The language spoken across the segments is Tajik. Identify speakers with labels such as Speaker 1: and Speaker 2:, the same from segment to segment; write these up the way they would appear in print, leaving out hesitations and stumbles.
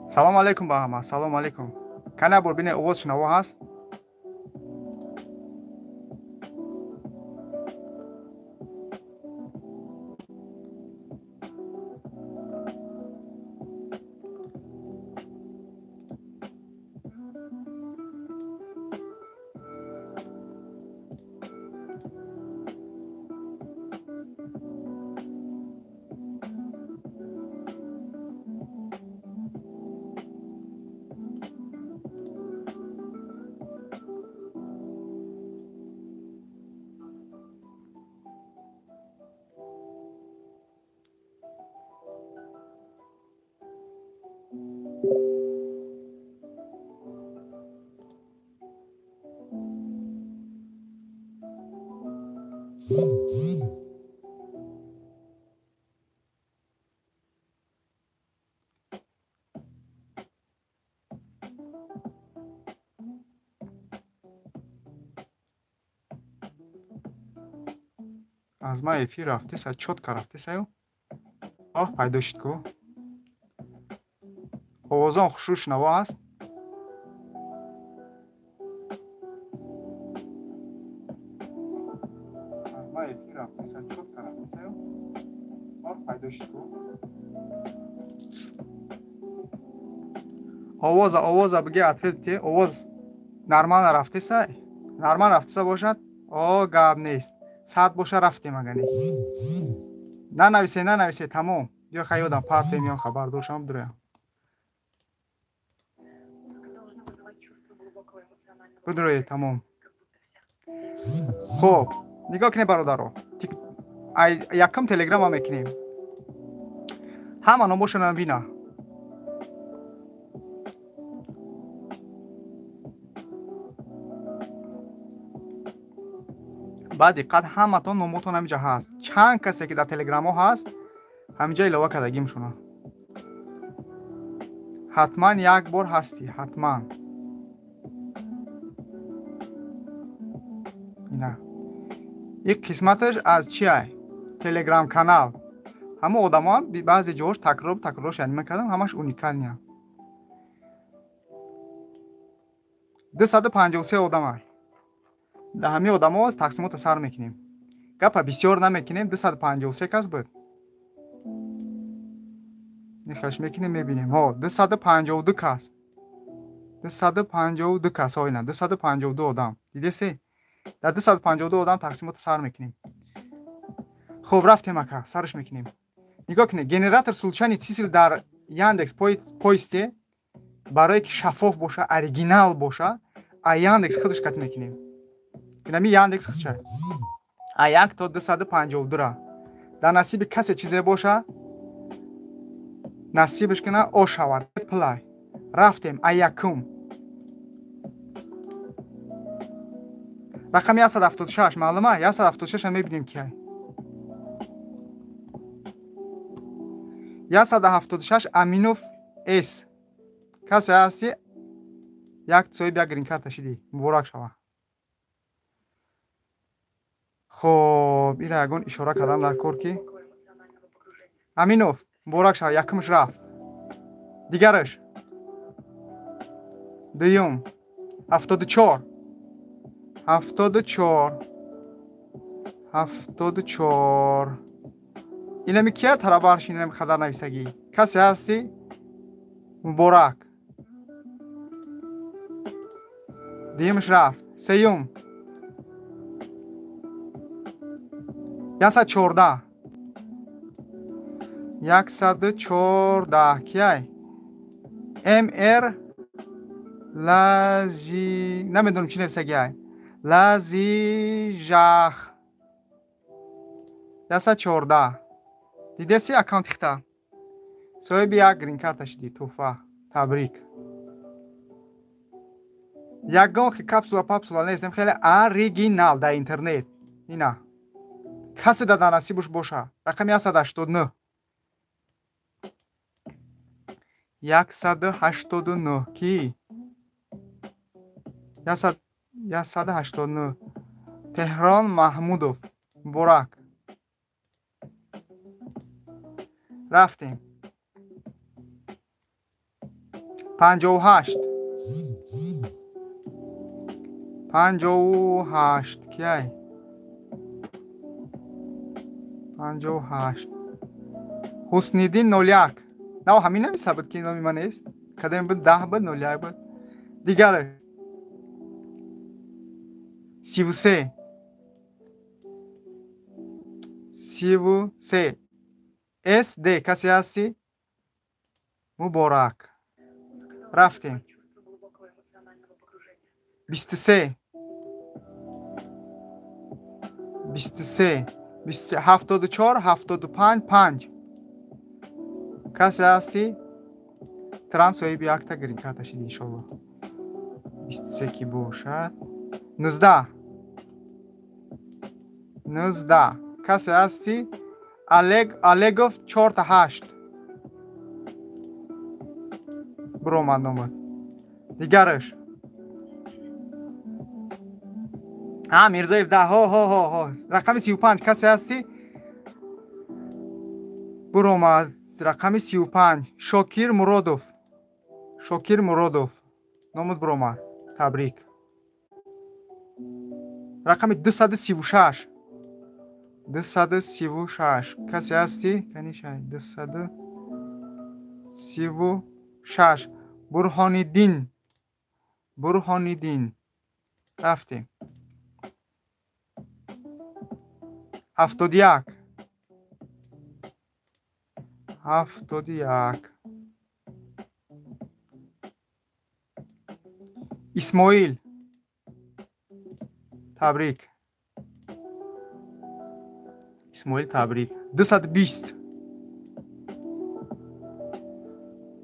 Speaker 1: Салом алейкум ба ҳама, салом алейкум. Кана бор бине, овоз шунаво ҳаст? Аз ман эфир рафтеса, чётко рафтесаю. Оҳ, пайдо шуд ку. Овозон хушрӯ шунаво ҳаст? Аз ман эфир рафтеса, чётко рафтесаю. Оҳ, пайдо шуд ку. Овоза, овоза биге, ответ те, овоз нормально рафтеса? Нормально рафтеса бошад? О, гап нест. Саат боша рафтем, агане. Нанависе, нанависе, тамом. Ё хай ёдам партем, ё хабар дошам дуроям. Бидурое, тамом. Хоб, нигоҳ кунед, бародаро. Якум телеграма мекунем. Ҳама номошонам бина. Баъд диққат, ҳаматон номотон ҳаминҷа ҳаст. Чанд касе ки дар телеграмҳо ҳаст, ҳаминҷа илова кардагим шуна. Ҳатман як бор ҳастӣ, ҳатман. Ина. Ин қисматаш аз чи ай? Телеграм канал. Ҳама одамо баъзе ҷоҳош такрор такрорш анима кардам, ҳамаш уникальный. 253 одам ай. Дар ҳамин одамо тақсимотро сар мекунем. Гапа бисёр намекунем, 253 кас буд. Нихаш мекунем, мебинем. Ҳо, 252 кас. 252 кас, ҳо, ина 252 одам. Дидесе? Дар 252 одам тақсимотро сар мекунем. Хуб, рафтем, ака, сараш мекунем. Нигоҳ кунед, генератор случайный чисел дар Яндекс поисте барое ки шаффоф боша, оригинал боша, а Яндекс худаш кат мекунем. Инами Яндекс худша. А як то 252 ра. Дар насиби касе чизе боша, насибаш кина о шавад. Плай. Рафтем, а якум. Рақами 176 маълума? 176 мебинем ки ай. 176 Аминов С. Касе ҳасти, як соҳиби як грин-карта шидӣ. Муборак шава. Хоб, ира ягон ишора кардам дар кор ки Аминов, муборак шава, якумш рафт. Дигараш. Дуюм. 74. 74. 74. Инами кия тарабарш, инами хадар нависагӣ. Касе ҳасти? Муборак. Дуюмш рафт. Сеюм. 114. 114 кияй? МР лажи, намедонам чӣ нависагиай. Лазижах. 114. Дидеси аккаунти хита? Соҳиби як грин-карта шидӣ, тӯҳфа. Табрик. Ягон хи капсула папсула нестем, хеле оригинал дар интернет. Ина. Касе дар насибуш боша. Рақами 189. 189 ки? 189. Теҳрон Маҳмудов. Муборак. Рафтем. 58. 58 кияй? 58. Ҳусниддин 01. Нав ҳамин нависа буд ки номи ман нест. Кадем буд 10 буд 01 буд. Дигар 33. 33. СД касе ҳастӣ? Муборак. Рафтем. 23. 23. 74 75 5. Касе ҳастӣ? Трамп соҳиби якта грин-карта шид иншоллоҳ. 23 ки бошад. 19. 19. Касе ҳастӣ? Олегов 4-8. Биромад номад. Дигараш. А, Мирзоев 10. Ҳо, ҳо, ҳо, ҳо. Рақами 35 касе ҳастӣ? Биромад. Рақами 35. Шокир Муродов. Шокир Муродов. Номуд биромад. Табрик. Рақами 236. 236. Касе ҳастӣ? Канишай. 236. Бурҳониддин. Бурҳониддин. Рафтем. 71. 71. Исмоил. Табрик. Исмоил табрик. 220.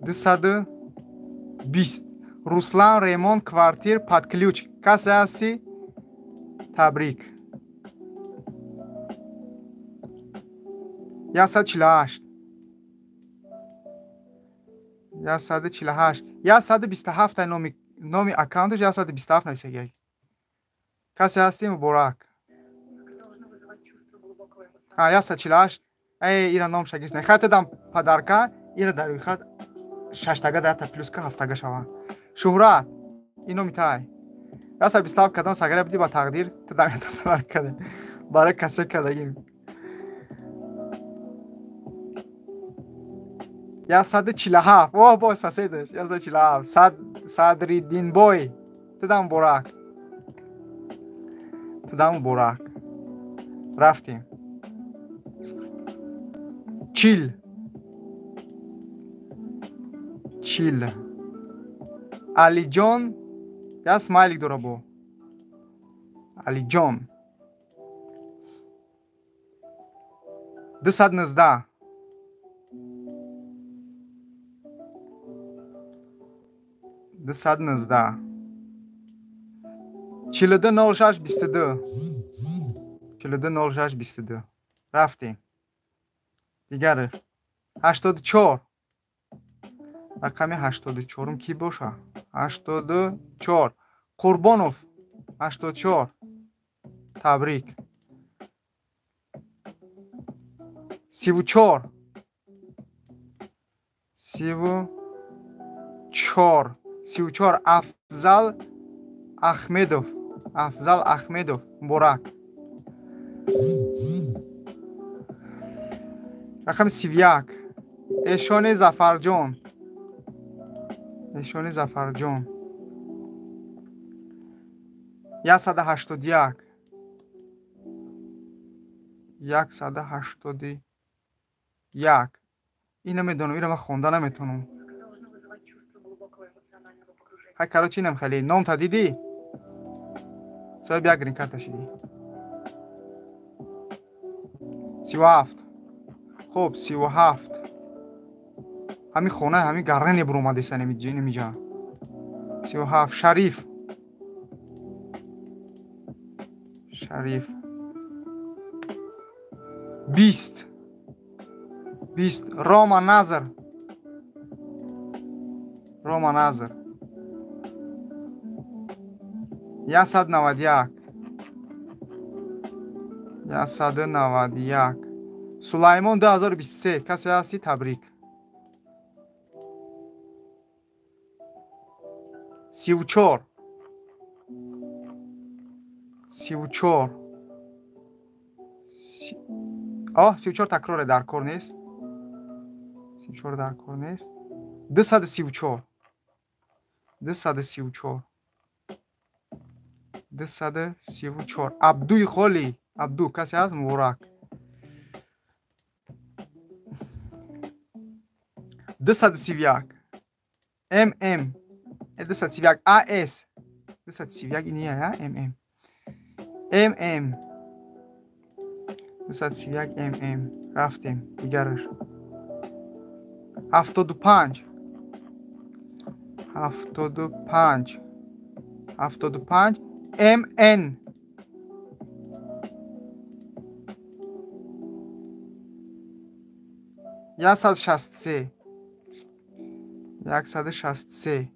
Speaker 1: 220. Руслан ремонт квартир под ключ. Касе ҳастӣ? Табрик. 148. 148. 127 номи аккаунташ 127 нависагиак. Касе ҳастӣ? Муборак. 148. Эй, ира номша гирифтан. Хай тадам подарка, ира дар рӯйхат шаштага дар плюска ҳафтага шава. Шуҳрат, ин номи тай. 127 кадом сагара бидӣ ба тақдир, тадам ята подарка каде. Барои касе кадагим. 147. О, бо соседаш. 147. Садриддинбой. Тадам муборак. Тадам муборак. Рафтем. 40. 40. Алиҷон. Я смайлик дора бо. Алиҷон. 219. 219. 42 06 22. 42 06 22. Рафтем. Дигараш. 84. Рақами 84-ум ки боша? 84. Қурбонов. 84. Табрик. 34. 34. 34. Афзал Ахмедов. Афзал Ахмедов. Муборак. Рақами 31. Эшони Зафарҷон. Эшони Зафарҷон. 181. 181. Ин намедонам, инро ман хонда наметавонам. Хай, короче, инам хеле. Номта дидӣ? Соҳиби як грин-карта шидӣ. 37. Хуб, 37. Ҳамин хона, ҳамин гаране буромадеса немиҷа. 37. Шариф. Шариф. 20. 20. Рома Назар. Рома Назар. 191. 191. Сулаймон 2023. Касе ҳастӣ? Табрик. 34. 34. О, 34 такроре дар кор нест. 34 дар кор нест. 234. 234. 234. Абдуи холи. Абду, касе ҳаст? Муборак. 231. ММ. 231. АС. 231 иния, ММ. ММ. 231 ММ. Рафтем. Дигараш. 75. 75. 75. МН. 163. 163.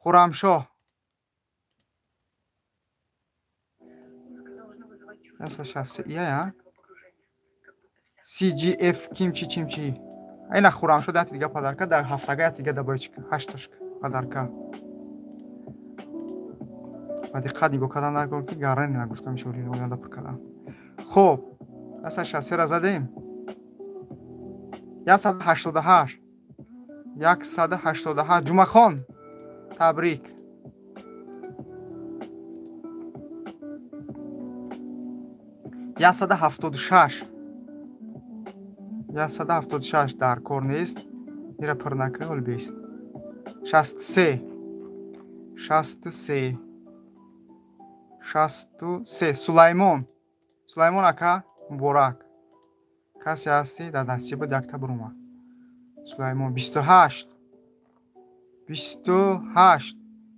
Speaker 1: Хурамшоҳ. 163. Ия, CGF кимчи чимчи. Айна Хурамшоҳ дати дига подарка дар ҳафтага яти дига дабоечка. 8 подарка. Ба диққат нигоҳ кардан накун ки гарани нагрузка мешавад оянда пур кардан. Хоб, 163 ра задем. 188. 188. Ҷумахон, табрик. 176. 176 дар кор нест. Ира пур накард, ҳол бест. 63. 63. 63. Сулаймон. Сулаймон ака, муборак. Касе ҳастӣ дар насибат якта буромад. Сулаймон 28. 28.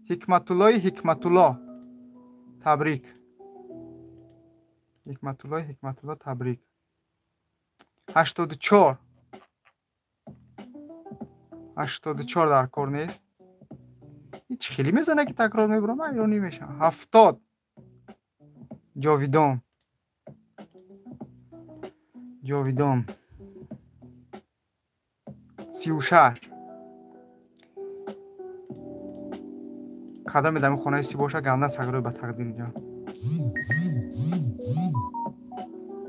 Speaker 1: Ҳикматуллои Ҳикматулло. Табрик. Ҳикматуллои Ҳикматулло табрик. 84. 84 дар кор нест. Ҳеч хеле мезана ки такрор мебурам, ман иронӣ мешавам. 70. Ҷовидон. Ҷовидон. 36. Кадаме дар хонаи си боша, ганда сагрӯй ба тақдир ҷон.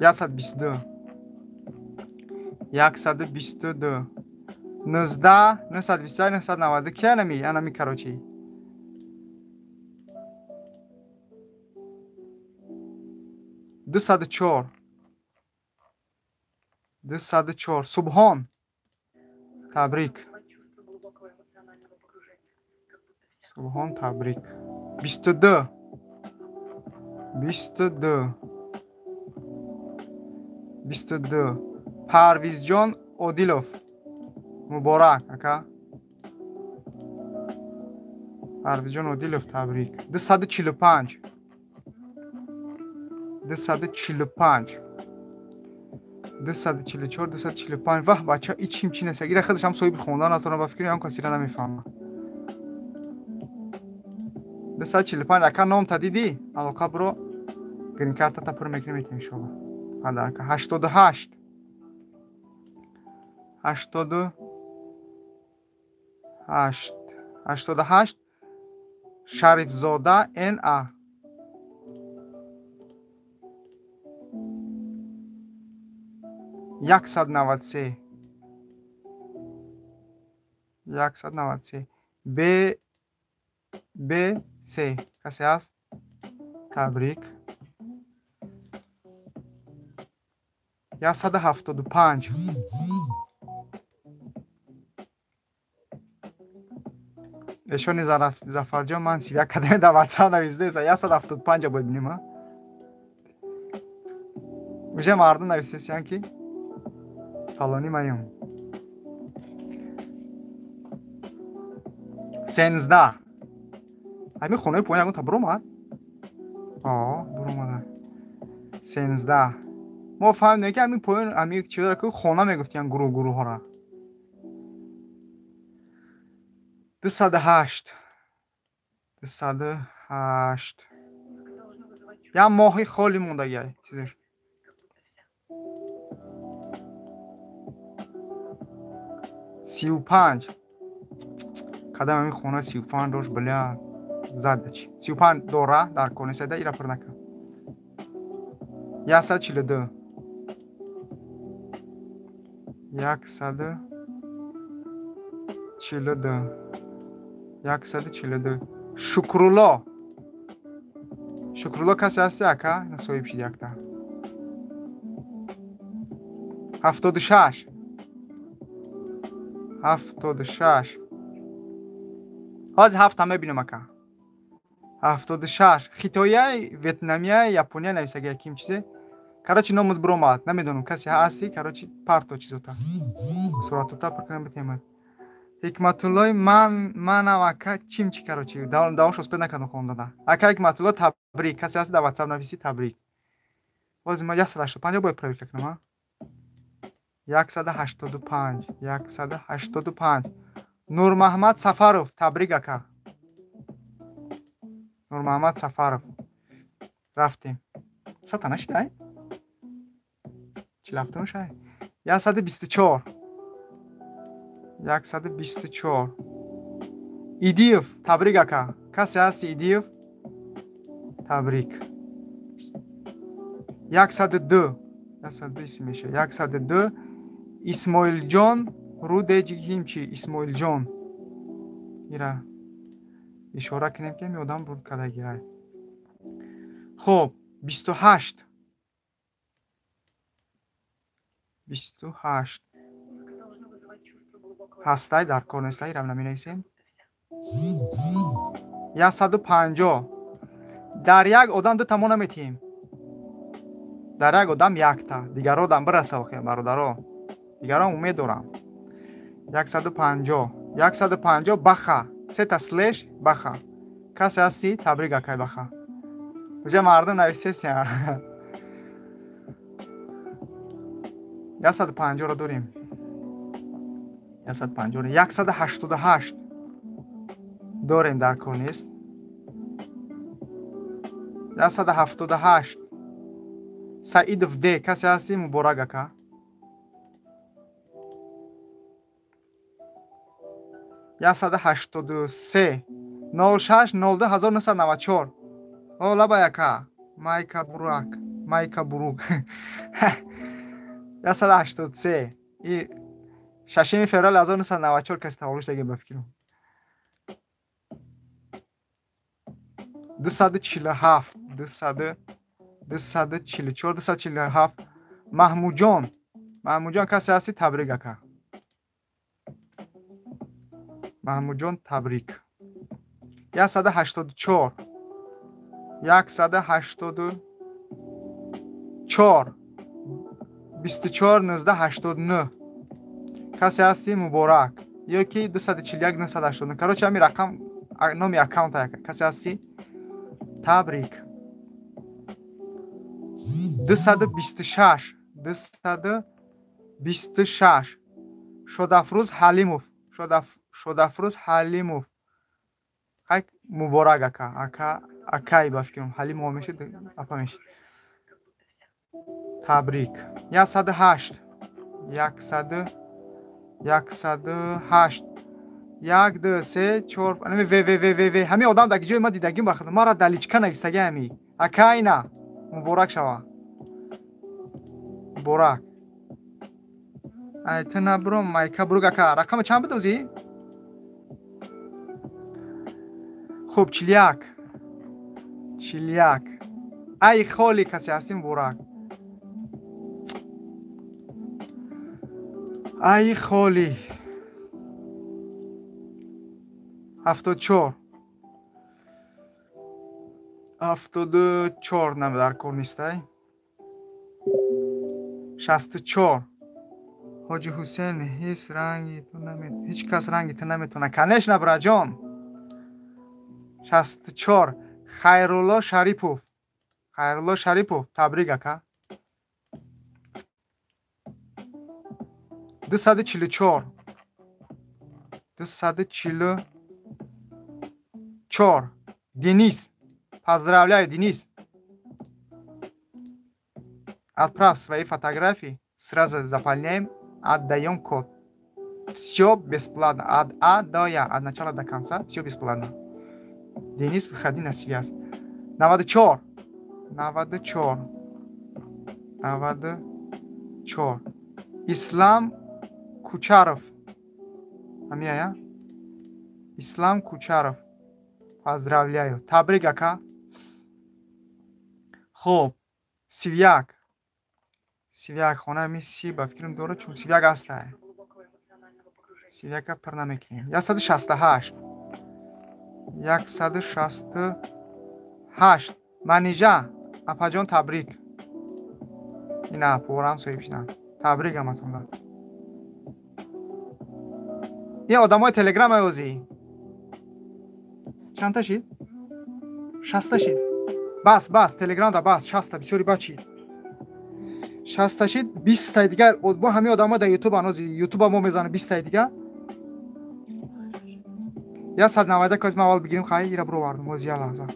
Speaker 1: 122. 122. 19 921 990. Ки анами? Анами короче. 204. 204. Субҳон. Табрик. Субҳон табрик. 22. 22. 22. Парвизҷон Одилов. Муборак, ака. Парвизҷон Одилов табрик. 245. 245. 244, 245. Ваҳ, бача, ич чим чи нест. Ира худаш ҳам соҳиби хондан натонам, ба фикри ҳам касира намефаҳмам. 245. Ака, номта дидӣ? Алоқа биро, грин-картата пур мекунем, метем иншоалло. Подарка. 88. 88. 88. Шарифзода НА. 193. 193. Б Б С. Касе ҳаст? Табрик. 175. Эшони Зафарҷон ман 31 кадаме дар WhatsApp нависдеса. 175 бояд бинем, а? Уже мардум нависдесиян ки фалонӣ маём. 13. Ҳамин хонаи поён ягон та буромад? О, буромада. 13. Мо фаҳмидем ки ҳамин поён ҳамин чизро ки хона мегуфтиян гурӯҳ гурӯҳҳоро. 208. 208. Як моҳи холӣ мондагиай чизаш. 35. Кадам ҳамин хона 35 дошт, бля. Задач. 35 дора дар кор несайда, ира пур накун. 142. 142. 142. Шукрулло. Шукрулло касе ҳасти, ака? Ина соҳиб шид якта. 76. 76. Ҳозир ҳафта мебинам, ака. 76. Хитоия, ветнамия, япония нависага яким чизе. Короче, номут биромад. Намедонам, касе ҳасти, короче, парто чизота. Суратота пур кунам битемад. Ҳикматуллои манам, ака, чим чи, короче, давомш успед накардам хондана. Ака Ҳикматулло, табрик. Касе ҳасти, дар WhatsApp нависи, табрик. Ҳозир ма 185 бояд проверка кунам, а? 185, 185. Нурмаҳмад Сафаров, табрик, ака. Нурмаҳмад Сафаров. Рафтем. Сата нашидай? 47 шай. 124. 124. Идиев, табрик, ака. Касе ҳасти, Идиев? Табрик. 102. 102 исм меша. 102. Исмоилҷон Рудеҷгимчи, Исмоилҷон. Ира ишора кунем, ки ҳами одам бурд кардаги ай. Хоб, 28. 28. Ҳастай, дар кор нестай, ира наменависем. 150. Дар як одам дута мо наметиҳем. Дар як одам якта. Дигаро одам бираса, охе, бародаро. Дигарон умед дорам. 150. 150 баха. Сета слеш баха. Касе ҳасти? Табрик, акай баха. Уҷа мардум нависесия. 150-ро дорем. 150. 188 дорем, дар кор нест. 178. Саидов Д. Касе ҳасти? Муборак, ака. 183. 06 02 1994. О, лабай, ака. Майка Бурак. Майка Бурук. 183. И 6 феврали 1994 каси таваллуд шудаги, ба фикрам. 247. 200 244, 247. Маҳмудҷон. Маҳмудҷон, касе ҳасти? Табрик, ака. Маҳмудҷон, табрик. 184. 184. 24 19 89. Касе ҳасти? Муборак. Ё ки 241 989. Короче, ҳамин рақам номи аккаунта, ака. Касе ҳасти? Табрик. 226. 226. Шодафрӯз Ҳалимов. Шодафрӯз Ҳалимов. Хай, муборак, ака. Ака, акай, ба фикрам. Ҳалимов мешид, апа мешид. Табрик. 108. 100 108. 1 2 3 4. Ами В В В В В. Ҳами одам дар ҷои ма дидагим, ба худо. Мара дар личка нависаги ҳами. Ака, ина. Муборак шава. Муборак. Ай, ту набуром, майка бурук, ака. Рақама чанд бидозӣ? Хуб, 41. 41. Ай холи, касе ҳасти, муборак. Ай холи. 74. 74 нам дар кор нестай. 64. Ҳоҷи Ҳусейн, ҳеҷ ранги ту намет, ҳеҷ кас ранги ту наметона. Конечно, браҷон. 64. Хайрулло Шарипов. Хайрулло Шарипов, табрик, ака. 244. 244. Денис. Поздравляю, Денис. Отправь свои фотографии. Сразу заполняем. Отдаем код. Все бесплатно. От А до Я. От начала до конца. Все бесплатно. Денис, выходи на связь. 94 94 94. Ислам Кучаров. Амия, Ислам Кучаров. Поздравляю. Табрик, ака. Хоб, 31. 31 хона ми си ба фикрам дора, чун 31 аста. 31 пур намекунем. 168. 168. Манижа, апаҷон, табрик. Ина порам соҳиб шуданд. Табрик ҳаматонда. Ин одамои телеграм ози. Чандта шид? 60 шид. Бас, бас, телеграмда бас, 60 бисёри бачи. 60 шид, 20 тай дига, бо ҳамин одамо дар ютуб анози, ютуба мо мезанем 20 тай дига. 191 коз ма аввал бигирим, хай, ира бировардум, ози я лаҳза.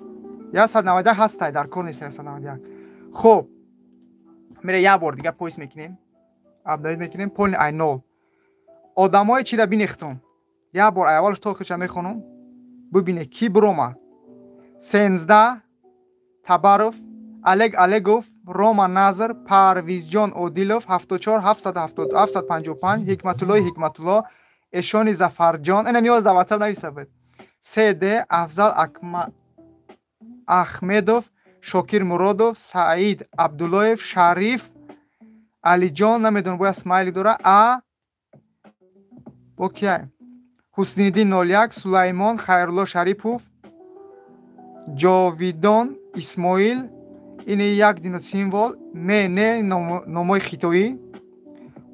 Speaker 1: 191 ҳастай, дар кор нест 191. Хоб, мере як бор дига поиск мекунем, апдейт мекунем, полный ай нол. Одамое чира бинехтум. Як бор аввалш то охирша мехонум. Бубине ки биромад. 13 Табаров, Олег Олегов, Рома Назар, Парвизҷон Одилов, 74 755, Ҳикматуллои Ҳикматулло, Эшони Зафарҷон, инам ёз дар WhatsApp нависа буд. СД Афзал Ахмедов, Шокир Муродов, Саид Абдуллоев, Шариф Алиҷон, намедонам бояд смайли дора, А бо кия? Ҳусниддин 01, Сулаймон Хайрулло Шарипов, Ҷовидон Исмоил, ин як дино символ, М Н номои хитоӣ,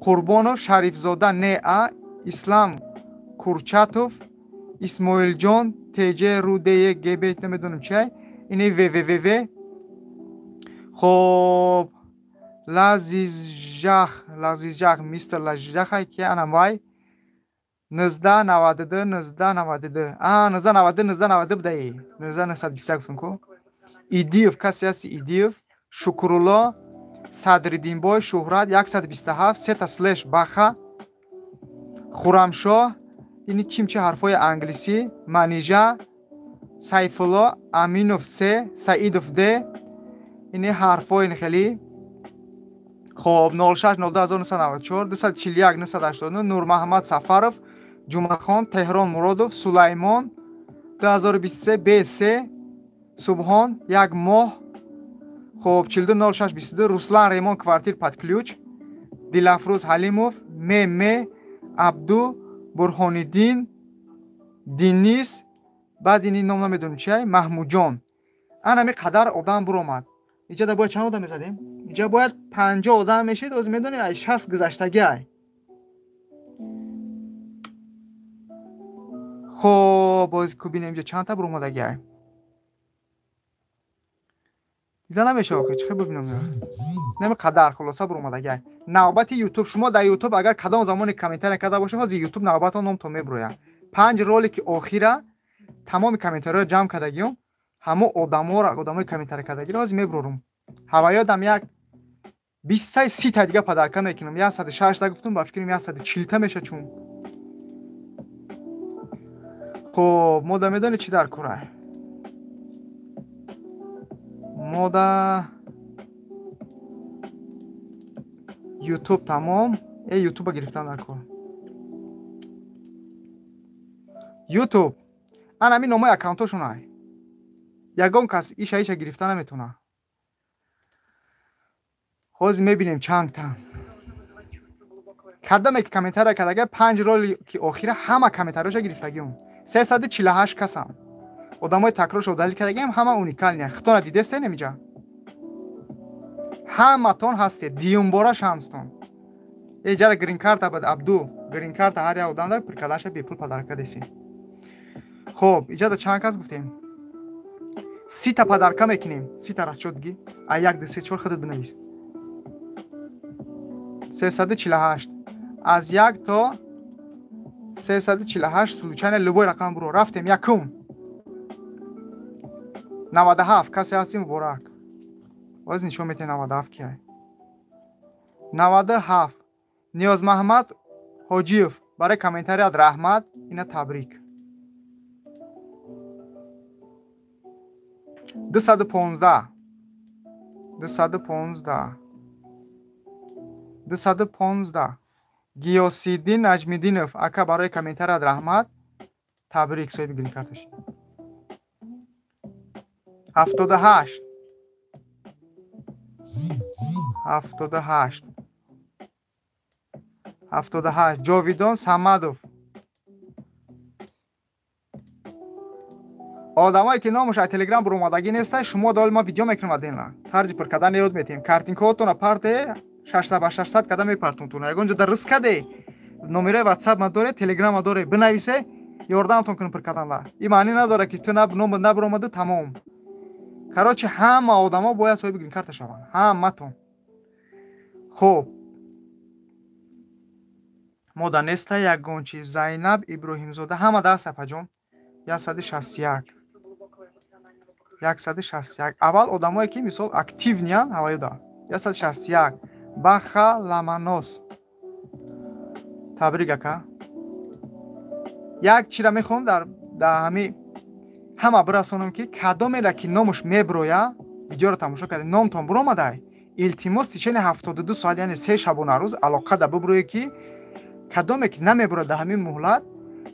Speaker 1: Қурбонов Шарифзода Н А, Ислам Курчатов, Исмоилҷон ТЖ Ру Д Е Г Б, намедонам чиай, ин В В В В. Хоб, Лазизжах, Лазизжах, мистер Лазизжах ки анам вай 19 92 19 92. А 19 92 19 92 будаи. 19 921 гуфтам ку. Идиев, касе ҳасти Идиев, Шукрулло, Садриддинбой, Шуҳрат 127, сета слеш Баха, Хурамшоҳ, ини чимчи ҳарфҳои англисӣ, Манижа, Сайфулло, Аминов С, Саидов Д, ини ҳарфҳои хеле. Хоб, 06 02 1994, 241 989, Нурмаҳаммад Сафаров, Ҷумъахон, Теҳрон Муродов, Сулаймон 2023 Б С, Субҳон, як моҳ. Хоб, 42 06 22, Руслан Ремон, квартир под ключ, Дилафрӯз Ҳалимов, М М, Абду, Бурҳониддин, Денис, баъд ини ном намедонам чиай, Маҳмудҷон. Ана ҳами қадар одам буромад. Иҷа бояд чанд одам мезадем? Иҷа бояд 50 одам мешид, оз медонӣ ай 60 гузаштагӣ ай. Хоб, боз ку бинем иҷа чанд та буромадагӣ ай. Дида намешава охи, чӣ хел бибинам? Нами қадар хулоса буромадагӣ ай. Навбати YouTube, шумо дар YouTube агар кадом замоне комментария карда бошед, ҳозир YouTube навбатон номтон мебурояд. 5 ролики охира тамоми комментариҳоро ҷамъ кардагиём, ҳамо одаморо, одамои комментария кардагиро ҳозир мебурорум. Ҳаваёдам як 20 30 та дига подарка мекунам. 106 та гуфтум, ба фикрам 140 та меша чун. Хоб, мо да медонед чӣ дар кора? Мо да YouTube тамом. YouTube гирифтан дар кор. YouTube. Ана ҳамин номои аккаунтошон ай. Ягон кас иша иша гирифта наметавонад. Ҳозир мебинем чанд та. Кадоме ки комментария кардага, 5 ролики охира ҳама комментариёша гирифтагиум. 348 касам. Одамои такроршо удалить кардагиам, ҳама уникальный. Хитона дидестен инҷа? Ҳаматон ҳастед, дуюмбора шанстон. Э ҷара грин-карта бад Абду, грин-карта ҳар як одамда прикадаша бепул подарка десем. Хоб, иҷада чанд кас гуфтем? 30 та подарка мекунем. 30 та расчёт диги. А 1 2 3 4 худат бинавис. 348. Аз 1 то 348 случайно любой рақам буро. Рафтем якум. 97 касе ҳасти, муборак. Боз нишон метиҳем 97 киай. 97 Ниёзмаҳмад Ҳоҷиев, барои комментарият раҳмат, ина табрик. 215, 215, 215. Гиёсиддин Наҷмиддинов, ака, барои комментарият раҳмат, табрик, соҳиби грин-карта шид. 78, 78, 78. Ҷовидон Самадов. Одамое ки номаш аз Телеграм буромадагӣ нестай, шумо доли ма видео мекунем, адена тарзи пур кардан ёд метиҳем. Картинкаотона парте, 600 ба 600 када мепартонтона. Ягон ҷо дар риск каде, номераи ватсап ма доре, Телеграма доре, бинависе, ёрдамтон кунем пур карданла. Ин маънӣ надорад, ки ту номат набуромаду, тамом. Короче, ҳама одамо бояд соҳиби грин-карта шаванд, ҳаматон. Хуб, мода неста ягон чиз. Зайнаб Иброҳимзода, ҳама даст, апаҷон. 161, 161. Аввал одамое ки, мисол, активный ян, ҳавоюда. 161, Баха Ламанос, табрик, ака. Як чира мехоҳам дар ҳами ҳама бирасонам, ки кадомера ки номаш меброя, видеоро тамошо карда, номтон буромадай, илтимос, течение 72 соат, яъне 3 шабонарӯз алоқа да бубурӯе, ки кадоме ки намебурояд дар ҳамин муҳлат,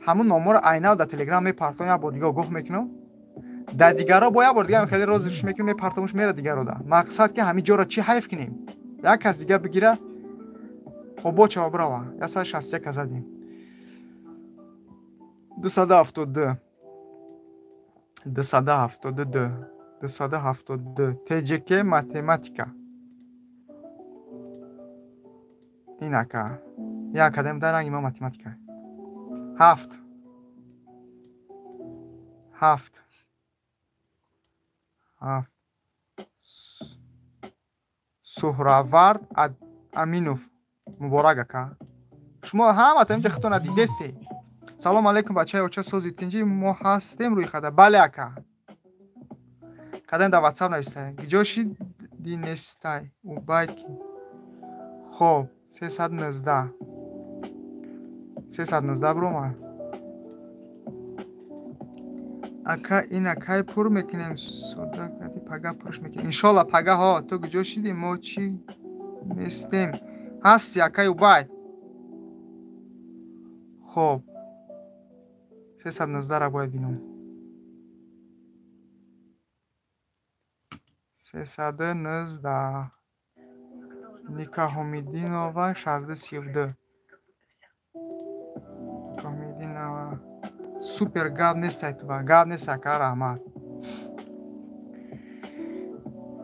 Speaker 1: ҳамун номҳоро айнав дар Телеграм мепартом, як бор дига огоҳ мекунам. Дар дигарро бо як бор дига хеле розыгрыш мекунем, мепартомуш, мера дигарро. Да мақсад ки ҳамин ҷоро чӣ ҳайф кунем, як кас дига бигира, хоб, бочава бирава. 161 задем. 272, 272, 272. Тҷк математика. Ин ака як академ дар ранги ма математика. Ҳафт, ҳафт, ҳафт. Суҳравард Аминов, муборак, ака. Шумо ҳамата инҷа худтона дидесте. Салом алейкум, бачаи оча, сози, тинҷӣ? Мо ҳастем рӯйхада. Бале, ака. Кадем дар Ватсап навистай, гиҷо шиди нестай, Убайд ки. Хоб, 319, 319 биромад. Ака, ина кай пур мекунем? Сода кади, пага пурш мекунем, иншолла, пагаҳо. Ту куҷо шидӣ? Мо чӣ нестем? Ҳасти, акай Убайд. Хоб, 319-ра бояд бинам. 319. Ника Ҳомидинова, 1632. Ҳомидинова, супер, гап нестай, тува гап нест, ака, раҳмат.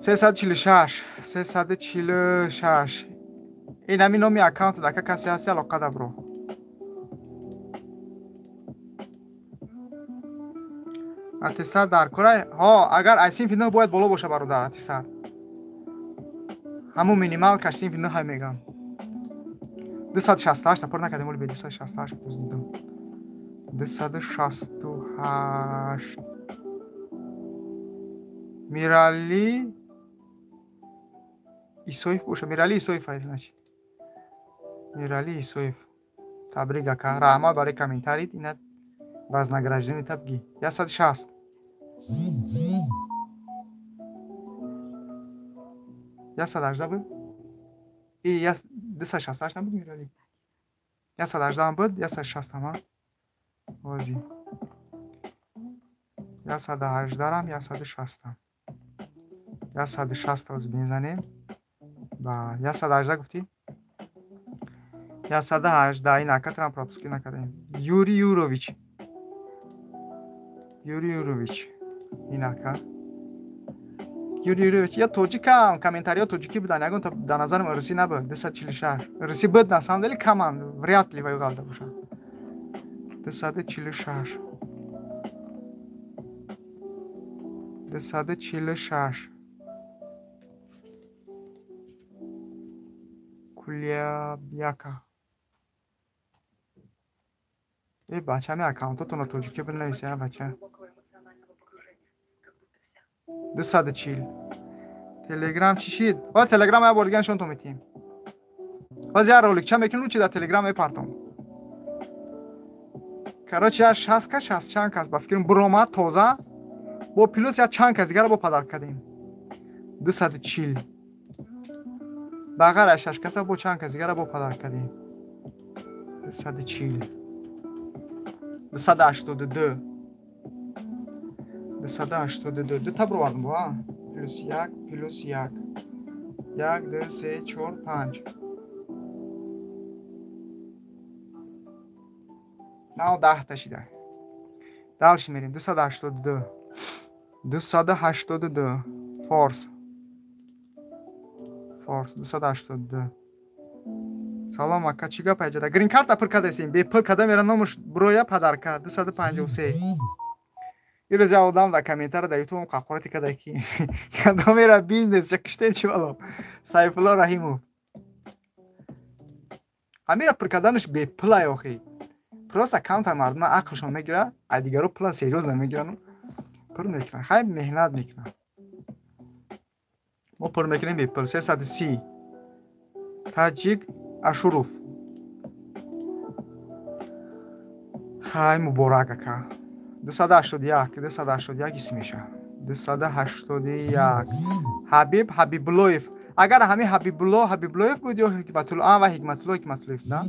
Speaker 1: 346, 346. Ин ҳамин номи аккаунтат, ака, касе ҳасти, алоқа дабро. Аттестат дар кора? Ҳо, агар ай синфи нӯҳ бояд боло боша, бародар, аттестат ҳамун минималка ш синфи нӯҳ ҳай мегам. 268 пур накардем, оли бе 268 боз дидам. 268. Мирали Исоев боша. Мирали Исоев ай, значит, Мирали Исоев, табрик, ака, раҳмат барои комментарит. Ина вознаграждение табги. 160, 118 буд и 268 набуд, Мирали? 118 буд, 160-ама бози. 118-рам, 160-ам, 160 оз мезанем. Ба 118 гуфтӣ, 118. Ин акатрам пропуски накардем. Юрий Юрович, Юрий Юрович, ин ака Юрий Юрьевич, я тоҷикам, комментариҳо тоҷикӣ буданд, ягон дар назарам русӣ набуд. 246. Русӣ буд, на самом деле каманд, вряд ли вай ғалта бошад. 246, 246. Кулябяка. Э, бача, ми аккаунтотонро тоҷикӣ бинависед, бача. 240. Телеграм чӣ шид? О, Телеграм як бор дига нишонтон метиҳем. Ҳозир як роликча мекунем, чи дар Телеграм мепартом. Короче, як 60 ка, 60 чанд кас, ба фикрам, буромад тоза. Бо плюс як чанд кас дигара бо падар кардем. 240. Ба ғайр аз 6 каса бо чанд кас дигара бо падар кардем. 240. 282. 282. Дута бировардем бо, а? Плюс як, плюс як. 1, 2, 3, 4, 5. Нав 10 та шида. Дальше мерем. 282. 282. Форс. Форс 282. Салом ака, чӣ гап айҷада? Грин карта пур кардасем. Бепул када мера номуш броя падарка. 253. Ирӯз як одам дар комментария дар ютубам қақорати када ки кадом мера бизнес ча киштем чӣ бало. Сайфулло Раҳимов. Ҳамира пур карданаш бепулай охи. Просто аккаунта мардума ақлшон мегира, а дигаро пула серьёзно мегирану пур мекунанд. Хай меҳнат мекунанд. Мо пур мекунем бепул. 330. Таҷик Ашуров. Хай муборак ака. 281, 281 исм меша. 281. Ҳабиб Ҳабибуллоев. Агар ҳамин Ҳабибулло Ҳабибуллоев буд ё Ҳикматулло, а ва Ҳикматулло Ҳикматуллоев, на?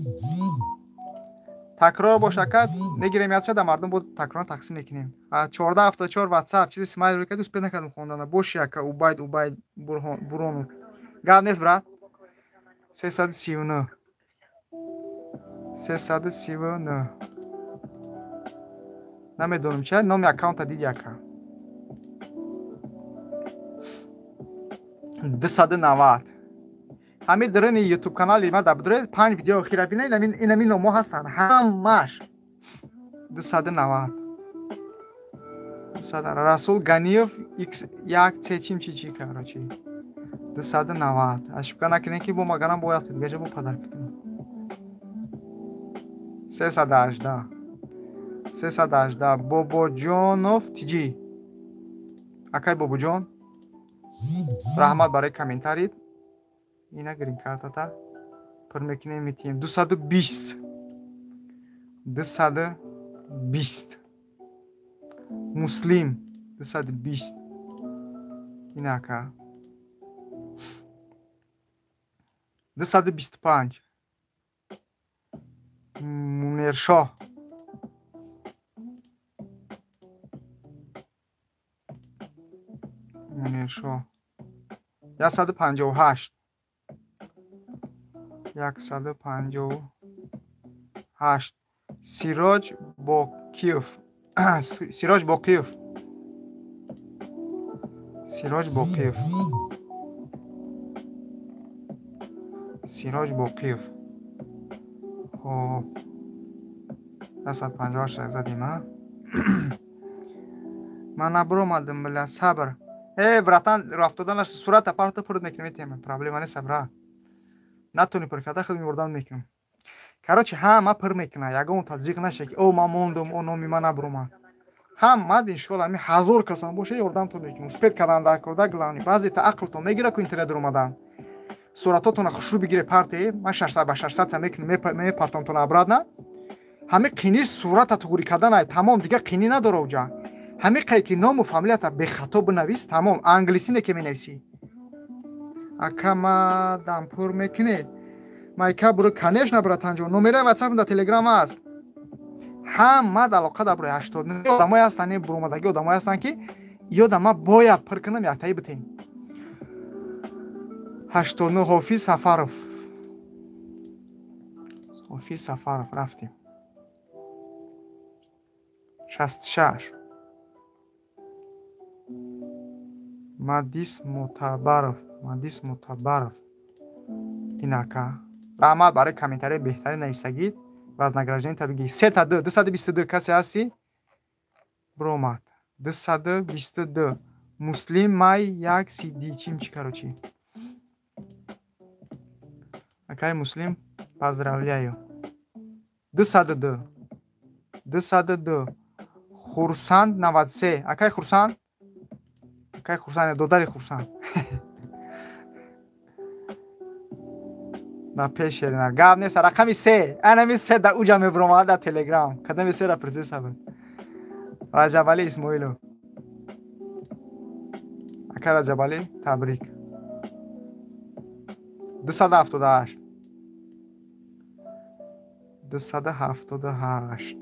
Speaker 1: Такрор бошака мегирем ядша да мардум бо такрор тақсим мекунем. 1474 WhatsApp чизи смайл кард, успел накардам хондана. Боши ака Убайд Убайд Буронов. Гап нест, брат. 339. 339. Намедонам ча номи аккаунта диди ака. 290. Ҳамин дарини ютуб канали ма дар бидоред 5 видео охира бинед, инамин номҳо ҳастанд ҳамаш. 290. Расул Ганиев X1 C чим чи чи короче. 290. Ошибка накунем ки бо маганам бояд дигаҷа бо падар кунем. 318. 318. Бобоҷонов Тиҷи. Акай Бобоҷон, раҳмат барои комментарит. Ина грин картата пур мекунем метиҳем. 220. 220. Муслим 220. Ина ака. 225. Мунершоҳ. Мунершоҳ. 158. 158. Сироҷ Бокиев. Сироҷ Боқиев. Сироҷ Боқиев. Сироҷ Боқиев. Хоб. 158 задем, а? Ман набуромадам, бля, сабр. Э, братан, рафтоданаш сурата парта пур мекунем, метема. Проблема нест, брат. Натони пур карда, худ меурдан мекунам. Короче, ҳама пур мекунад. Ягон тазиқ наша ки о ман мондум, о номи ман набуромад. Ҳама иншоалло ҳамин 1000 касам боша ёрдамтон мекунам. Успеть кардан дар корда главный. Баъзета ақлтон мегира ку интернет омадан. Суратотонро хушрӯ бигире парте, ман 600 ба 600 та мекунам, мепартонтон обратно. Ҳамин қиниш сурата туғри кардан ай тамом, дигар қинӣ надора уҷа. Ҳамин қай ки ному фамилията бехато бинавис, тамом, англисӣ не ки менависӣ. Ака ма дампур мекунед. Майка буро, конечно, братанҷон. Номераи WhatsApp дар Telegram аст. Ҳама алоқа дар бурои 89 одамое ҳастанд, буромадаги одамое ҳастанд ки ёдам ма бояд пур кунам, яктаи битем. 89 Ҳофиз Сафаров. Ҳофиз Сафаров рафтем. 66. Мадис Мутабаров, Мадис Мутабаров. Ин ака. Раҳмат барои комментарияи беҳтарин нависагид. Вознаграждение табиги. 3 2 222 касе ҳастӣ? Буромад. 222. Муслим Май 1 CD чим чи короче. Акай Муслим, поздравляю. 202. 202. Хурсанд 93. Акай Хурсанд? Акай Хурсанд, додари Хурсанд. На пешерина. Гап нест, рақами се. Анами се да уҷа мебуромад дар Телеграм. Кадами сера призеса буд. Раҷабали Исмоилов. Ака Раҷабалӣ, табрик. 278, 278,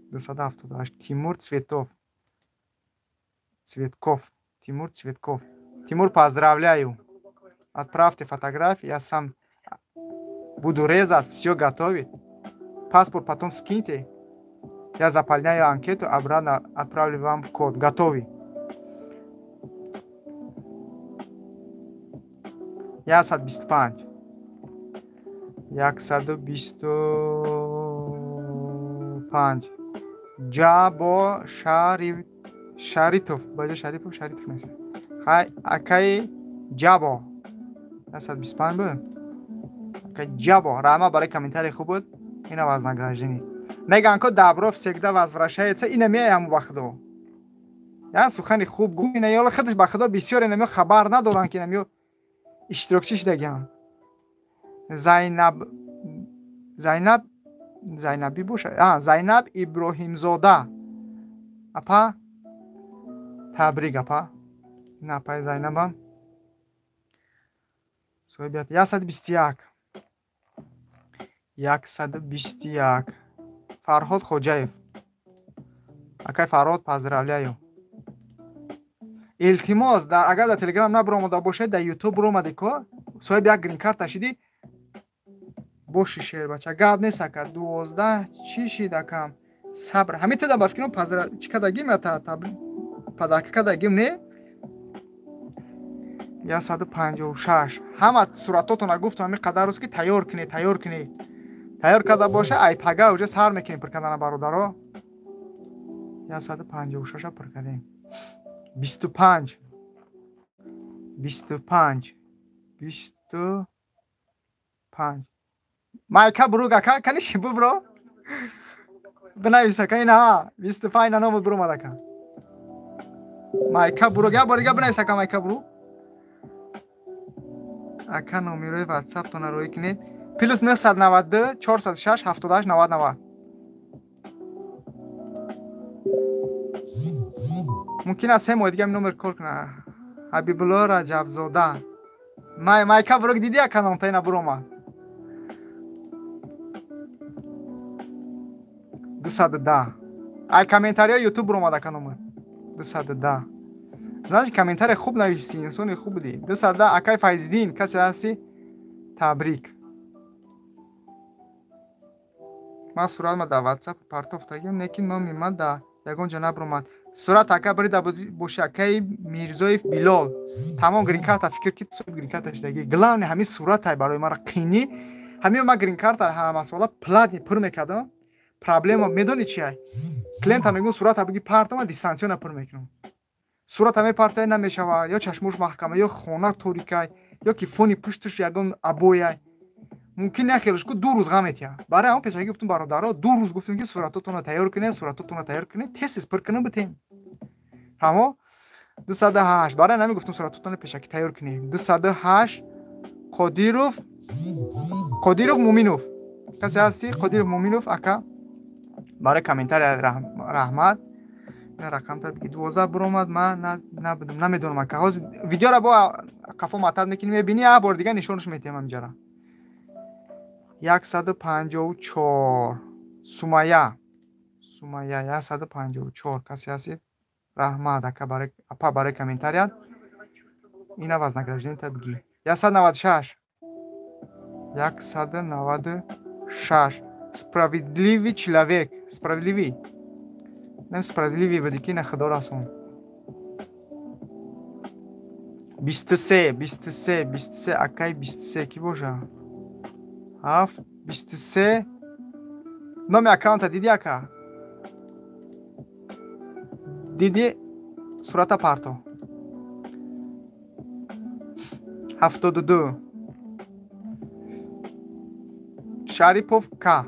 Speaker 1: 278. Тимур Цветов, Цветков, Тимур Цветков. Тимур, поздравляю. Отправьте фотографии, я сам буду резать, все готовить. Паспорт потом скиньте. Я заполняю анкету, обратно отправлю вам код. Готовый. 125. 125. Ҷабо Шаритов. Баҷа Шарипов, Шаритов нест. Хай, акаи Ҷабо. 125 буд. Акаи Ҷабо. Раҳмат барои комментарии хуб буд. Ина вознаграждение. Меган ко добро всегда возвращается. Ина меяй ҳамун ба худо. Я сухани хуб гу. Ина ёла худаш ба худо бисёр ина меё хабар надоранд, ки ина меё иштирокчӣ шудагиам. Зайнаб, Зайнаб, Зайнабӣ боша. Зайнаб Иброҳимзода. Апа, табрик, апа. Ин апаи Зайнабам. Соҳибият 121. 121. Фарҳод Хоҷаев. Акай Фарҳод, поздравляю. Илтимос, агар дар Телеграм набуромада бошед, дар Ютуб буромади ко, соҳиби як грин-карта шидӣ, боши шербача. Гап нест, ака. 12 чӣ шид, акам? Сабр. Ҳамин туда ба фикрам чӣ кардагим, подарка кардагим, не? 156. Ҳама суратотона гуфтам ҳамин қадар рӯз, ки тайёр кунед, тайёр кунед. Тайёр карда боша, ай пага уже сар мекунем пур кардана, бародаро. 156-а пур кардем. 25, 25, 25. Майка буруг, ака, кани бубро. Бинавис, ака, ина 25 на номуд буромад, ака. Майка буруг, як бор дига бинавис, ака, Майка буруг. Ака, номерои ватсаптона рӯй кунед. Плюс 992 406 78 90 90. Мумкин аст 3 моҳи дига номер кор кунад. Ҳабибулло Раҷабзода. Майка буруг диди, ака, номта ина буромад. 210. Ай комментариҳои Ютуб буромад, ака, номер. 210. Значит, комментарий хуб нависти, инсони хуб будӣ. 210. Акай Файзиддин, касе ҳастӣ? Табрик. Ман суратма дар WhatsApp партофтагим, лекин номи ман дар ягон ҷо набуромад. Сурат ака бирида боши, акаи Мирзоев Билол. Тамом грин-карта фикр ки грин-карта шудагӣ. Главное ҳамин суратай барои мара қинӣ. Ҳамин ман грин-карта ҳамасола платный пур мекардам. Проблема медонӣ чия? Клиента мегӯм, сурата биги партома, дистанционно пур мекунам. Сурата мепартоя, намешава, ё чашмош маҳкама, ё хона торикай, ё ки фони пушташ ягон обояй. Мумкин нахелш ку 2 рӯз ғам метиҳад. Барои ҳамон пешакӣ гуфтум, бародаро, 2 рӯз гуфтум, ки суратотонро тайёр кунед, суратотонро тайёр кунед, тез-тез пур кунем, битем. Фаҳмо? 208. Барои ҳамин гуфтум, суратотонро пешакӣ тайёр кунем. 208. Қодиров, Қодиров Муминов. Касе ҳастӣ? Қодиров Муминов, ака. Барои комментария раҳмат. Ина рақамта биги. 12 буромад, ман набудам, намедонам, ака. Ҳозир видеоро бо қафо матад мекунем, мебинӣ, як бор дига нишонаш метиҳам ҳаминҷара. 154. Сумая. Сумая 154. Касе ҳастӣ? Раҳмат, ака, барои апа, барои комментарият. Ина вознаграждение биги. 196. 196. Справедливый человек. Справедливый. Нем справедливый буди, ки на худо расон. 23, 23, 23, акай 23 ки боша? 7, 23. Номи аккаунта диди, ака? Диди, сурата парто. 72. Шарипов К.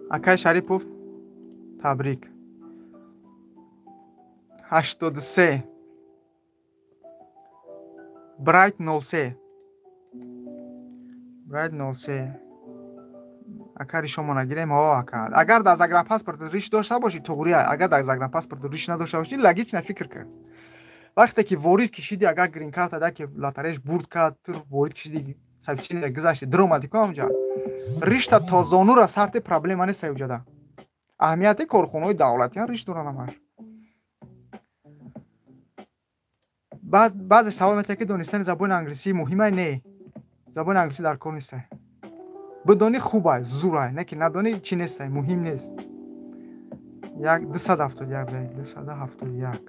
Speaker 1: Акай Шарипов, табрик. 83. Брайт 03. Брайт 03. Ака, ришомо нагирем, ҳо, ака. Агар дар загранпаспорт риш дошта бошӣ, туғри. Агар дар загранпаспорт риш надошта бошӣ, логично фикр кун. Вақте ки ворид кишиди, агар грин-карта да ки лотареяш бурд кард, ту ворид кишиди, собеседование гузашти, даромадӣ ку ҳамҷа. Ришта то зонура сарти проблема нест уҷада. Аҳамияти корхонаҳои давлатиан риш доранд ҳамаш. Баъд баъзе савол метавад, ки донистани забони англисӣ муҳимай? Не, забони англисӣ дар кор нестай. Бидонӣ хубай, зурай, не ки надонӣ чӣ нестай, муҳим нест. 271, 271,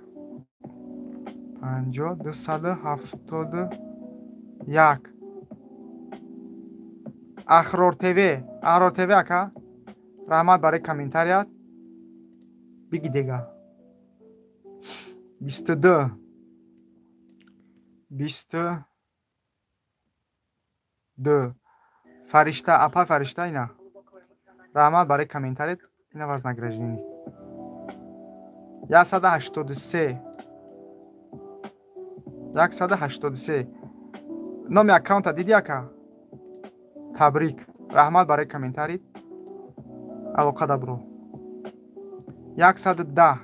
Speaker 1: 50, 271. Ахрор ТВ, Ахрор ТВ ака, раҳмат барои комментарият. Биги дега. 22, 22. Фаришта, апа Фаришта, ина. Раҳмат барои комментарият, ина вознаграждение. 183, 183. Номи аккаунта диди ака? Табрик. Раҳмат барои комментарит. Алоқа дабро. 110,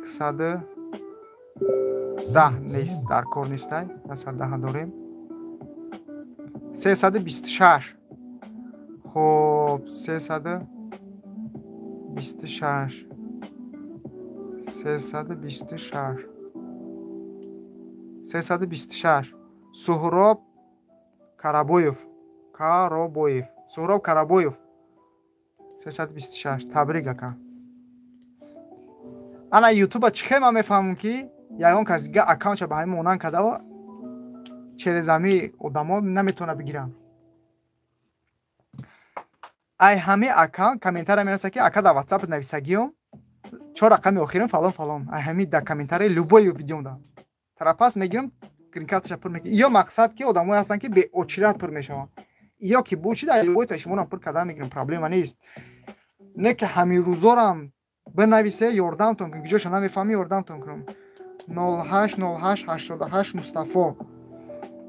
Speaker 1: 110 нест, дар кор нестай. 110 дорем. 326. Хоб, 326, 326, 326. Суҳроб Карабоев, Каробоев, Суҳроб Карабоев, 326. Табрик ака. Ана ютуба чӣ хел ман мефаҳмам, ки ягон кас дига аккаунтша ба ҳамин монанд кардава, через ҳами одамо наметавона бигирам. Ай ҳами аккаунт комментария мерасад, ки ака, дар ватсап нависагиём, чор рақами охирин фалон фалон. Ай ҳами дар комментарияи любой видеом да тарапас мегирам, гринкарташа пур мекунам. Ё мақсад ки одамое ҳастанд, ки беочират пур мешаванд, ё ки бучи дар любой та шуморо пур кардан мегирам, проблема нест. Не ки ҳамин рӯзорам бинависе, ёрдамтон кунам, куҷоша намефаҳмӣ, ёрдамтон кунам. 08 08 88 Мустафо.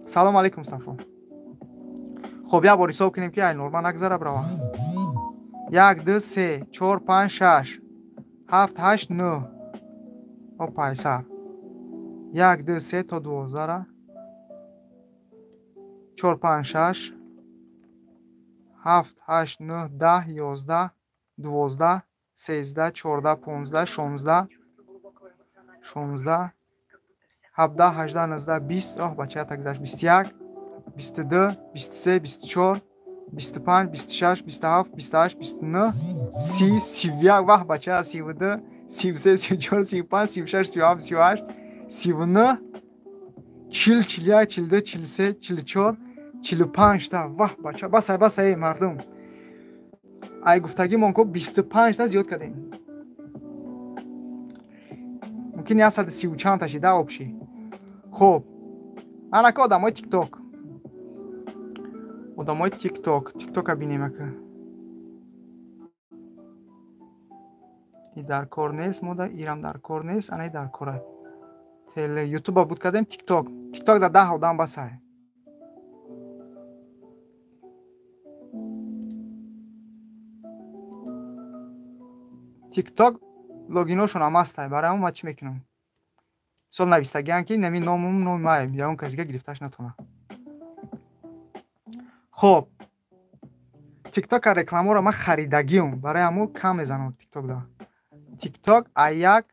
Speaker 1: Салом алейкум, Мустафо. Хоб, як бор ҳисоб кунем, ки ай норма нагзара брава. 1, 2, 3, 4, 5, 6, 7, 8, 9. Опай сар. 1, 2, 3 то 12-ра. 4, 5, 6, 7, 8, 9, 10, 11, 12, 13, 14, 15, 16, 16, 17, 18, 19, 20. Оҳ, бача, так гузашт. 21, 22, 23, 24, 25, 26, 27, 28, 29, 30, 31. Ваҳ, бача, 32, 33, 34, 35, 36, 37, 38, 39, 40, 41, 42, 43, 44, 45 та. Ваҳ, бача, басай, басай, мардум. Ай гуфтагимон ко 25 та зиёд кардем. Мумкин 130 чанд та шида общий. Хоб, анака одамои тикток, одамои тикток, тиктока бинем ака. И дар кор нест мода, ирам дар кор нест, ана и дар кора. Теле ютуба буд кардем, тикток. Тикток да 10 одам басай. Тикток логиношон ҳам ҳастай, барои ҳамон ман чӣ мекунам? Мисол навистагиам, ки нами номум номи май, ягон кас дига гирифташ натавонад. Хоб, тиктока рекламаро ман харидагиам, барои ҳамон кам мезанам тикток да. Тикток ай як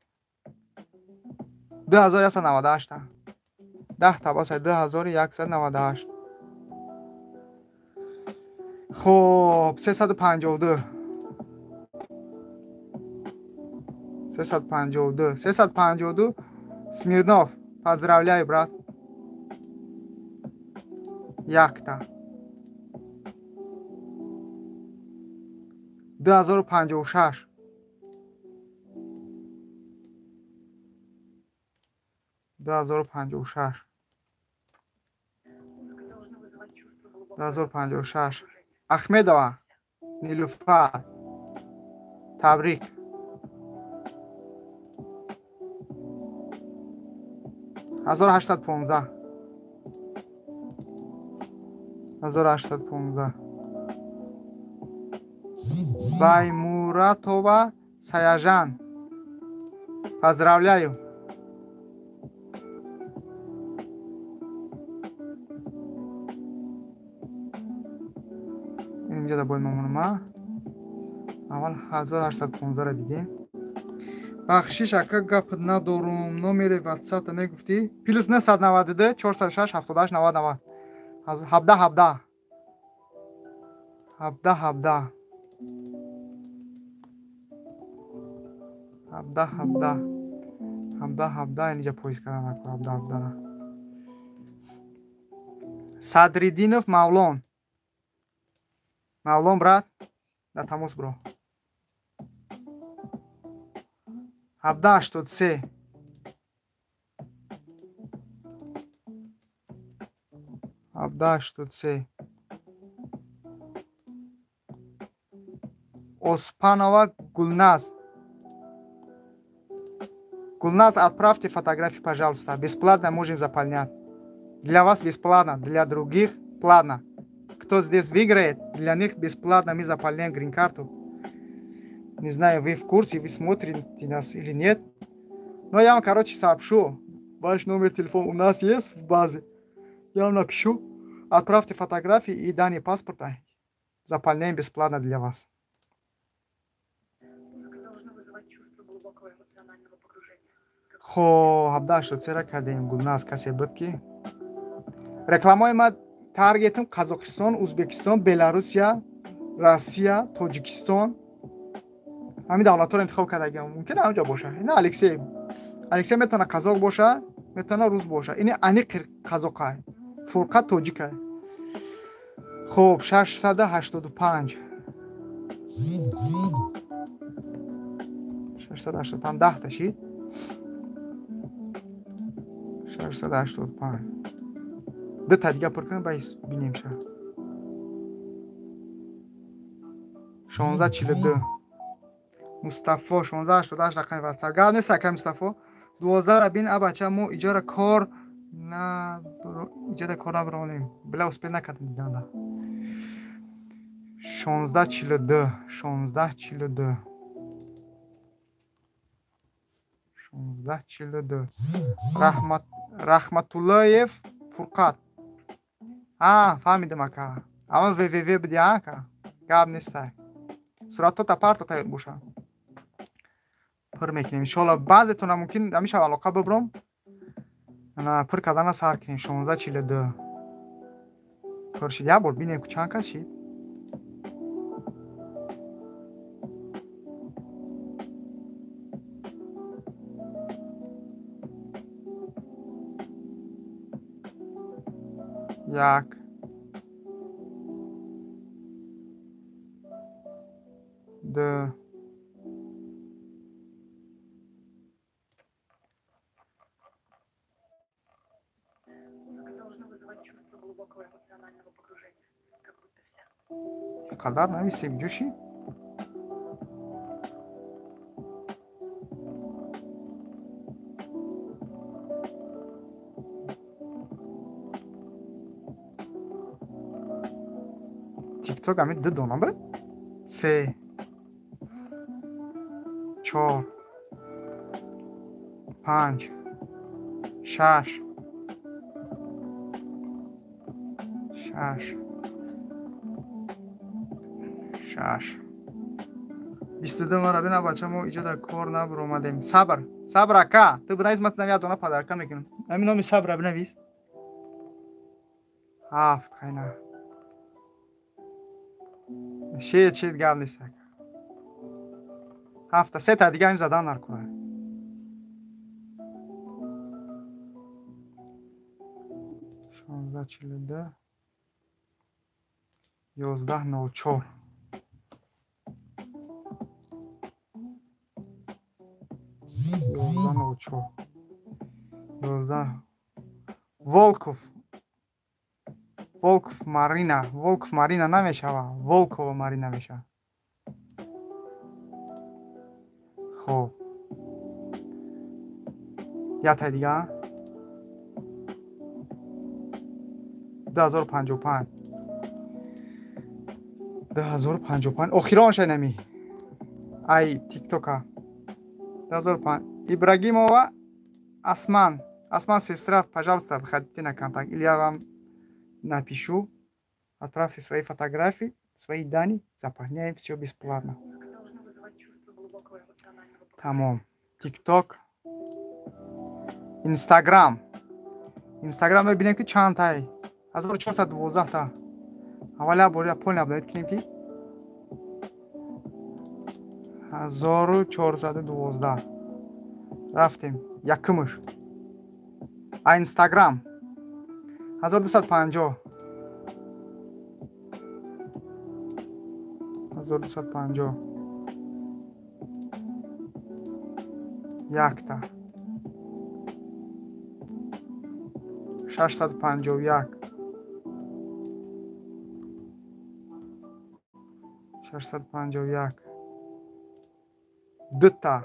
Speaker 1: 2198 та. 10 та басай, 2198. Хоб, 352, 352, 352. Смирнов, поздравляю, брат. Якта. 2056, 2056, 2056. Ахмедова Нилуфар, табрик. 1815, 1815. Баймуратова Саяжан, поздравляю. Инҷа да бояд мемонам. Аввал 1815-ро дидем. Бахшиш ака, гап надорум. Номери WhatsApp-та мегуфтӣ? Плюс 992 406 78 90 90. 17 17. 17 17. 17 17. 17 17 инҷа поиск кардан наку 17 17. Садриддинов Мавлон. Мавлон брат, дар тамос бро. 1783. 1783. Оспанова Гулназ. Гулназ, отправьте фотографии, пожалуйста. Бесплатно можем заполнять. Для вас бесплатно, для других платно. Кто здесь выиграет, для них бесплатно мы заполняем грин-карту. Не знаю, вы в курсе, вы смотрите нас или нет. Но я вам, короче, сообщу. Ваш номер телефона у нас есть в базе. Я вам напишу. Отправьте фотографии и данные паспорта. Заполняем бесплатно для вас. Хо, 1783-ра кардем. Гулназ касе буд ки рекламаи ма таргетам Қазоқистон, Узбекистон, Беларусия, Россия, Тоҷикистон. Ҳамин давлатҳоро интихоб кардагиам. Мумкин ҳамҷо боша. Ина Алексей. Алексей метавона қазоқ боша, метавона рус боша. Ини аниқ қазоқай. Фурқат тоҷикай. Хуб, 685. 685 10 та шид. 685. Ду та дига пур кунем, баъд бинем ша. 1642. Мустафо 1688 рақами WhatsApp. Гап нест акай Мустафо. 12-ра бин, а бача мо иҷора кор на иҷора кор набаронем. Била успел накардем диданда. 1642 1642 1642. Раҳмат Раҳматуллоев Фурқат. А, фаҳмидам ака. Аввал ВВВ буди ака. Гап нестай. Суратҳо парто тайёр боша. Пур мекунем. Иншоалло баъзетона мумкин ҳамиша алоқа бибром. Ана пур кардана сар кунем. 1642. Пур шид. Як бор бинем чанд кас шид. Як, ду, қадар нависем ҷӯши. Тикток ҳамин ду дона буд. Се, чор, панҷ, шаш, шаш, шаш, 22. Мара бина бача, мо иҷо дар кор набуромадем. Сабр, сабр ака, ту бинавис, ман як дона подарка мекунам. Ҳамин номи Сабра бинавис. Ҳафт хайна. Шед, шед, гап нест ака. Ҳафта, се та дига ҳам задан наркура. 1642 1104. 1104. 11. Волков. Волков Марина. Волков Марина намешава. Волкова Марина мешава. Хоб. Як тай дига. 2055. 2055. Охирон шай нами. Ай тиктока. 2005. Ибрагимова Асман. Асман, сестра, пожалуйста, выходите на контакт. Или я вам напишу. Отправьте свои фотографии. Свои данные заполняем, все бесплатно. Тамом. Тикток, Инстаграм. Инстаграм мебинем, ки чандтай? 1412 та. Аввал як бор полный обновить кунем, ки 1412. Рафтем. Якумш. А Инстаграм 1250. 1250. Якта. 651. 651. Дута.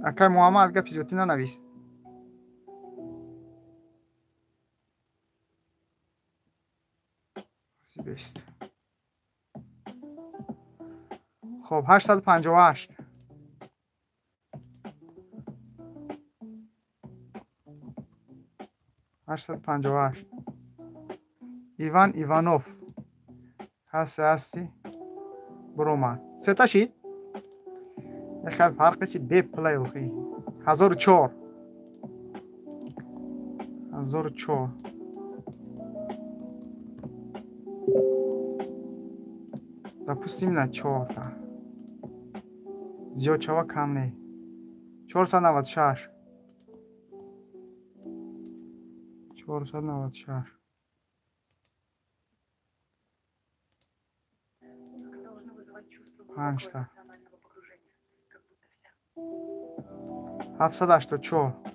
Speaker 1: Акай Муҳаммад, гапи зиёдтӣ нанавис. Бест. Хоб, 858. 858. Иван Иванов. Ҳасти, ҳасти. Буромад. Сета шид? Хеле фарқи чи беплай охи. 1004. 1004. Допустим, на чорта. Зиёд шава, кам не. 496. 496. Панҷта. 784.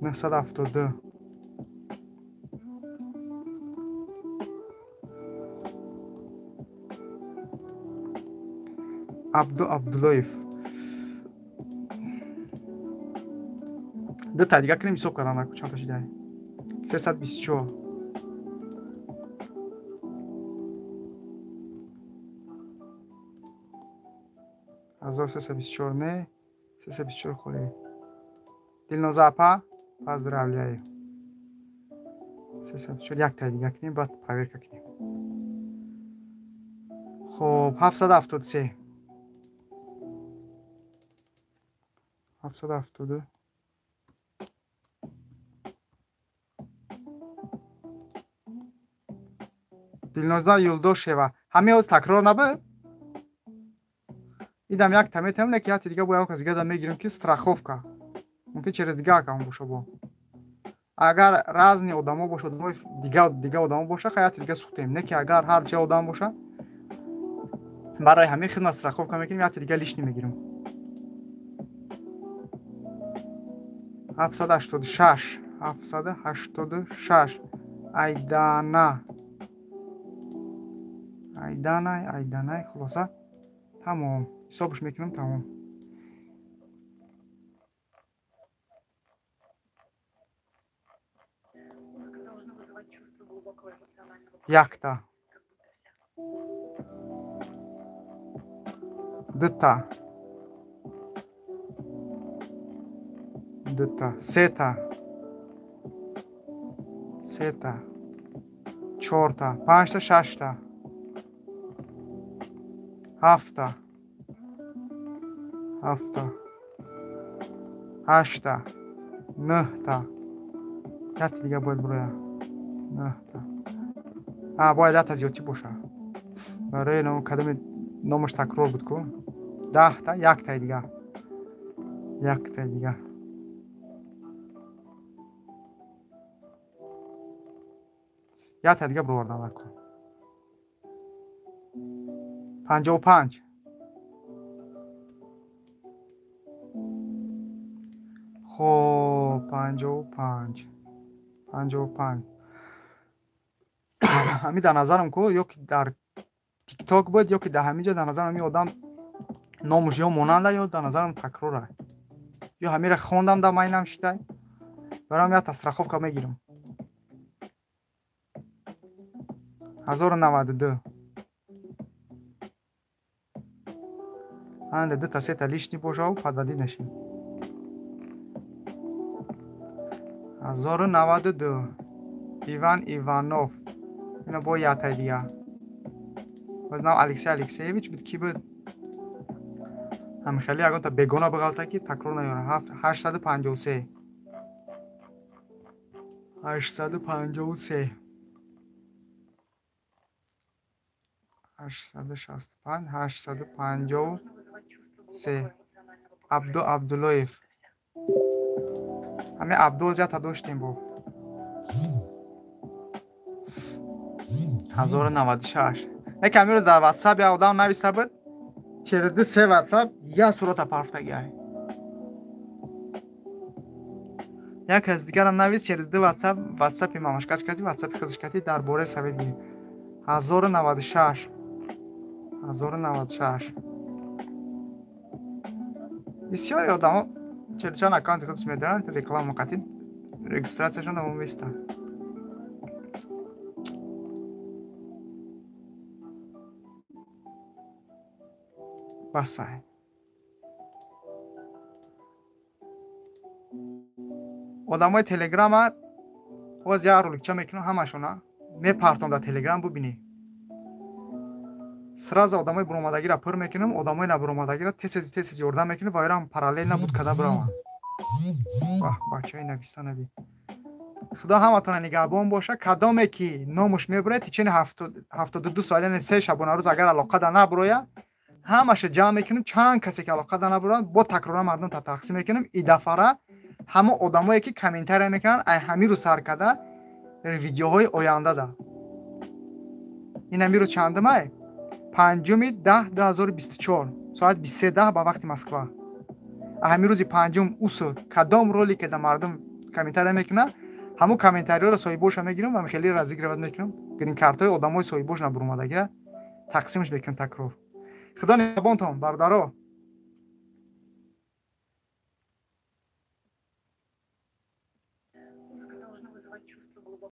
Speaker 1: 972. Абду Абдуллоев. Дута дига кунем, ҳисоб кардан наку, чанд та шидай. 324. 1324 не, 324 холӣ. Дилноза апа, поздравляю. 324, якта дига кунем, баъд проверка кунем. Хоб, 773. 772. Дилноза Юлдошева. Ҳамин ҳоз такрор набуд? Идам якта метавонем, ки якта дига бо як кас дига мегирем, ки страховка. Мумкин через дига аккаунт боша бо. Агар разные одамо боша, одамои дига дига одамо боша, хай якта дига сухтем. Не ки агар ҳар ҷа одам боша, барои ҳамин хидмат страховка мекунем, якта дига лишний мегирем. 786, 786. Айдана. Айданай, Айданай, хулоса. Тамом. Ҳисобш мекунам, тамом. Якта. Дута. Дута. Сета. Сета. Чорта. Панҷта, шашта. Ҳафта. Ҳафта. Ҳашта. Нӯҳта. Якта дига бояд буроя. Нӯҳта. А, бояд якта зиёдтӣ боша. Барои ном кадоми номаш такрор буд ку? 10та, яктаи дига. Яктаи дига. Якта дига бировардан ку. 55. Хоб, 55. 55. Ҳамин дар назарам ку, ё ки дар тикток буд, ё ки дар ҳамин ҷо дар назарам ҳамин одам номаш ё монанда, ё дар назарам такрора. Ё ҳаминро хондам, дар майнам шидай. Барам якта страховка мегирам. 1092. Анда дута сета лишний бошаву подводить нашим. 1092. Иван Иванов. Ина бо ятай дига. Боз нав Алексей Алексеевич буд, ки буд? Ҳами хеле ягонта бегона бағалта, ки такрор наёра. 853. 853. 865, 853. Абду Абдуллоев. Ҳами Абду зията доштем бо. 1096. Яке ҳамин рӯз дар WhatsApp як одам нависта буд, через се WhatsApp як сурата парфтагиай. Як аз дигарам навис через ду WhatsApp, WhatsApp-и мамашкаш кати, WhatsApp-и худаш кати дар бораи совет гирифт. 1096. 1096. Бисёри одамо через чанд аккаунти худаш медоранд, реклама қати регистрацияшон давом места. Басай. Одамои телеграма боз як роликча мекунам, ҳамашона мепартом дар телеграм, бубинӣ. Сразу одамои буромадагиро пур мекунам, одамои набуромадагиро тез тез ёрдам мекунам ва ирам параллельно буд када биравам. Баҳ, бачаи нависта наби. Худо ҳаматона нигаҳбон боша. Кадоме ки номуш мебурад, течени 72 соат, яъне 3 шабонарӯз агар алоқа да набуроя, ҳамаша ҷамъ мекунем, чанд касе ки алоқа да набуранд, бо такрора мардум та тақсим мекунем. И дафара ҳама одамое ки комментария мекунанд, ай ҳамин рӯз сар карда видеоҳои оянда да. Ин ҳамин рӯз чандумай? 5/10/2024, соат 23:10 ба вақти Москва. Ҳамин рӯзи панҷум усу кадом ролике да мардум комментария мекунад, ҳамун комментариёро соҳибоша мегирам ва хеле разыгрывать мекунам. Грин-картҳои одамои соҳибош набуромадагира тақсимаш мекунам такрор. Худо нигаҳбонтон, бародаро.